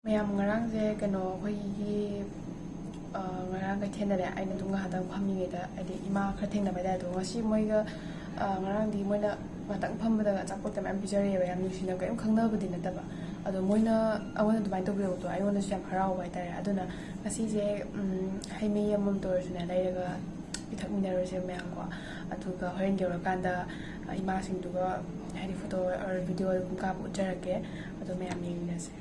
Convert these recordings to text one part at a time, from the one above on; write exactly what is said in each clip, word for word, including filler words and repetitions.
ꯃꯌꯥꯝ, ꯉꯔꯥꯡꯁꯦ ꯀꯩꯅꯣ, ꯑꯩꯈꯣꯏꯒꯤ, ꯑ, ꯉꯔꯥꯡ ꯀꯩꯊꯦꯜꯗꯅꯦ, ꯑꯩꯅ ꯑꯗꯨꯝ ꯉꯥꯏꯍꯥꯛꯇꯪ ꯐꯝꯃꯤꯉꯩꯗ, ꯍꯥꯏꯗꯤ ꯏꯃꯥ ꯈꯔ ꯊꯦꯡꯅꯕ ꯍꯥꯏꯇꯥꯔꯦ꯫ ꯑꯗꯣ ꯉꯁꯤ ꯃꯣꯏꯒ, ꯑ, ꯉꯔꯥꯡꯗꯤ ꯃꯣꯏꯅ ꯉꯥꯛꯇꯪ ꯐꯝꯕꯗ ꯑꯆꯥꯄꯣꯠꯀ ꯃꯌꯥꯝ ꯄꯤꯖꯔꯛꯑꯦꯕ, ꯌꯥꯝ ꯅꯨꯡꯁꯤꯅ, ꯀꯔꯤꯝ ꯈꯪꯅꯕꯗꯤ ꯅꯠꯇꯕ꯫ ꯑꯗꯣ ꯃꯣꯏꯅ ꯑꯩꯉꯣꯟꯗ ꯑꯗꯨꯃꯥꯏꯅ ꯇꯧꯕꯤꯔꯛꯄꯗꯣ ꯑꯩꯉꯣꯟꯗꯁꯨ ꯌꯥꯝ ꯍꯔꯥꯎꯕ ꯍꯥꯏꯇꯥꯔꯦ꯫ ꯑꯗꯨꯅ ꯉꯁꯤꯁꯦ, ꯎꯝ, ꯍꯩ ꯃꯍꯤ ꯑꯃꯃꯝꯇ ꯑꯣꯏꯔꯁꯨꯅꯦ ꯂꯩꯔꯒ ꯄꯤꯊꯛꯃꯤꯟꯅꯔꯨꯁꯦ ꯃꯌꯥꯝꯀꯣ꯫ ꯑꯗꯨꯒ ꯍꯣꯔꯦꯟ ꯌꯧꯔꯀꯥꯟꯗ, ꯑ, ꯏꯃꯥꯁꯤꯡꯗꯨꯒ, ꯍꯥꯏꯗꯤ, photo or video ꯑꯗꯨꯝ ꯀꯥꯞꯄ ꯎꯠꯆꯔꯛꯀꯦ꯫ ꯑꯗꯣ ꯃꯌꯥꯝ ꯌꯦꯡꯃꯤꯟꯅꯁꯦ꯫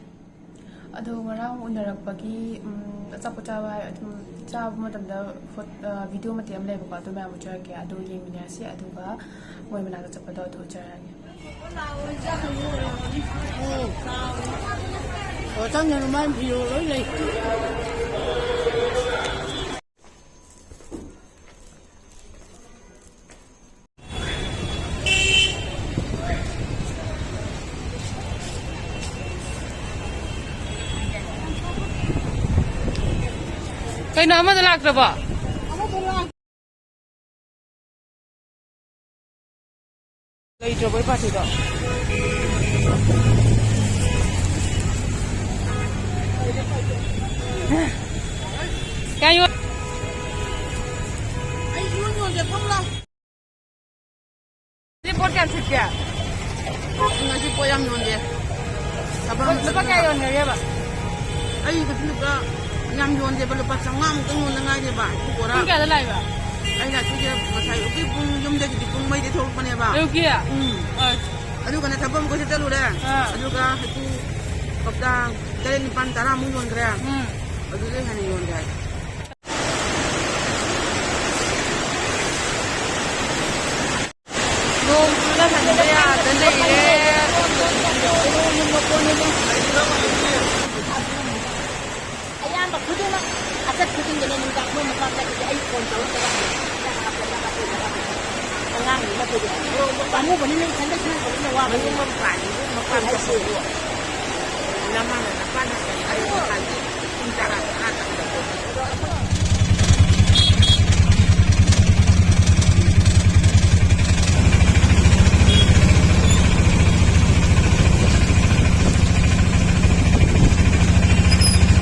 ꯑꯗꯣ ꯉꯔꯥꯡ ꯎꯅꯔꯛꯄꯒꯤ, ꯎꯝ, ꯑꯆꯥꯄꯣꯠ ꯆꯥꯕ ꯍꯥꯏ-, ꯑꯗꯨꯝ ꯆꯥꯕ ꯃꯇꯝꯗ ꯐꯣ-, ꯑ, video ꯃꯇꯦꯛ ꯑꯃ ꯂꯩꯕꯀꯣ, ꯑꯗꯨ ꯃꯌꯥꯝ ꯎꯠꯆꯔꯛꯀꯦ꯫ ꯑꯗꯨ ꯌꯦꯡꯃꯤꯟꯅꯔꯁꯤ, ꯑꯗꯨꯒ ꯃꯣꯏ ꯃꯅꯥꯛꯇ ꯆꯠꯄꯗꯣ ꯑꯗꯨ ꯎꯠꯆꯔꯛꯑꯒꯦ꯫ ꯑꯣ, ꯆꯪꯗꯅ ꯃꯥꯏ ꯐꯤꯔꯣꯜ ꯂꯣꯏ ꯂꯩ꯫ ꯀꯩꯅꯣ, ꯑꯃꯗ ꯂꯥꯛꯇ꯭ꯔꯕꯣ? ꯂꯩꯇ꯭ꯔꯕꯣ, ꯏꯄꯥꯁꯤꯗꯣ? ꯀꯥꯏ ꯌꯣ-, ꯑꯩ ꯌꯣꯟ ꯌꯣꯟꯒꯦ, ꯐꯝꯂꯥꯎ꯫ ꯁꯤ ꯄꯣꯠ ꯀꯌꯥ ꯁꯤꯠꯀꯦ? ꯉꯁꯤ ꯄꯣꯠ ꯌꯥꯝ ꯌꯣꯟꯗꯦ꯫ ꯊꯕꯛ ꯑꯃ ꯂꯨꯄꯥ ꯀꯌꯥ ꯆꯠꯂꯒ ꯌꯣꯟꯈ꯭ꯔꯒꯦꯕ? ꯑꯩ ꯉꯁꯤ ꯂꯨꯄꯥ ꯌꯥꯝ ꯌꯣꯟꯗꯦꯕ, ꯂꯨꯄꯥ ꯆꯥꯝꯃꯉꯥꯃꯨꯛꯇꯪ ꯌꯣꯟꯗ ꯉꯥꯏꯔꯦꯕ꯫ ꯄꯨꯡ ꯕꯣꯔꯥ꯫ ꯀꯌꯥꯗ ꯂꯥꯛꯏꯕ? ꯑꯩ ꯂꯥꯛꯇꯣꯏꯁꯦ ꯉꯁꯥꯏ ꯑꯌꯨꯛꯀꯤ ꯄꯨꯡ, ꯌꯨꯝꯗꯒꯤꯗꯤ ꯄꯨꯡ ꯃꯔꯤꯗ ꯊꯣꯛꯂꯛꯄꯅꯦꯕ꯫ ꯑꯌꯨꯛꯀꯤ? ꯎꯝ꯫ ꯑꯁ꯫ ꯑꯗꯨꯒꯅꯦ ꯊꯕꯛ ꯑꯃ ꯀꯣꯏꯆꯠ ꯆꯠꯂꯨꯔꯦ꯫ ꯑꯥ꯫ ꯑꯗꯨꯒ ꯍꯩꯀ꯭ꯔꯨ ꯀꯧꯇꯥ ꯇꯔꯦꯠ, ꯅꯤꯄꯥꯜ, ꯇꯔꯥꯃꯨꯛ ꯌꯣꯟꯈ꯭ꯔꯦ꯫ ꯎꯝ꯫ ꯑꯗꯨꯗꯩ ꯍꯦꯟꯅ ꯌꯣꯟꯗꯦ ꯍꯥꯏ꯫ ꯅꯣꯡ ꯆꯨꯔ ꯍꯟꯕ ꯌꯥꯗ ꯂꯩꯔꯦ꯫ ꯑꯌꯥꯝꯕ ꯈꯨꯗꯤꯡꯃꯛ ꯑꯆꯠ ꯈꯨꯗꯤꯡꯒꯤꯅꯦ, ꯅꯨꯡꯗꯥꯡ ꯃꯣꯏ ꯃꯄꯥꯝ ꯆꯠꯈꯤꯁꯦ ꯑꯩ ꯐꯣꯟ ꯇꯧꯔꯛꯇꯕ꯫ ꯑꯉꯥꯡꯅꯤꯅ ꯑꯩꯈꯣꯏꯗꯤ ꯄꯥꯝꯃꯨꯕꯅꯤꯅ ꯏꯊꯟꯗ ꯁꯨꯝ ꯇꯧꯕꯅ ꯋꯥꯕꯅꯤ꯫ ꯃꯄꯥꯟ ꯍꯥꯏꯁꯦ꯫ ꯅꯃꯥꯅ ꯅꯄꯥꯅ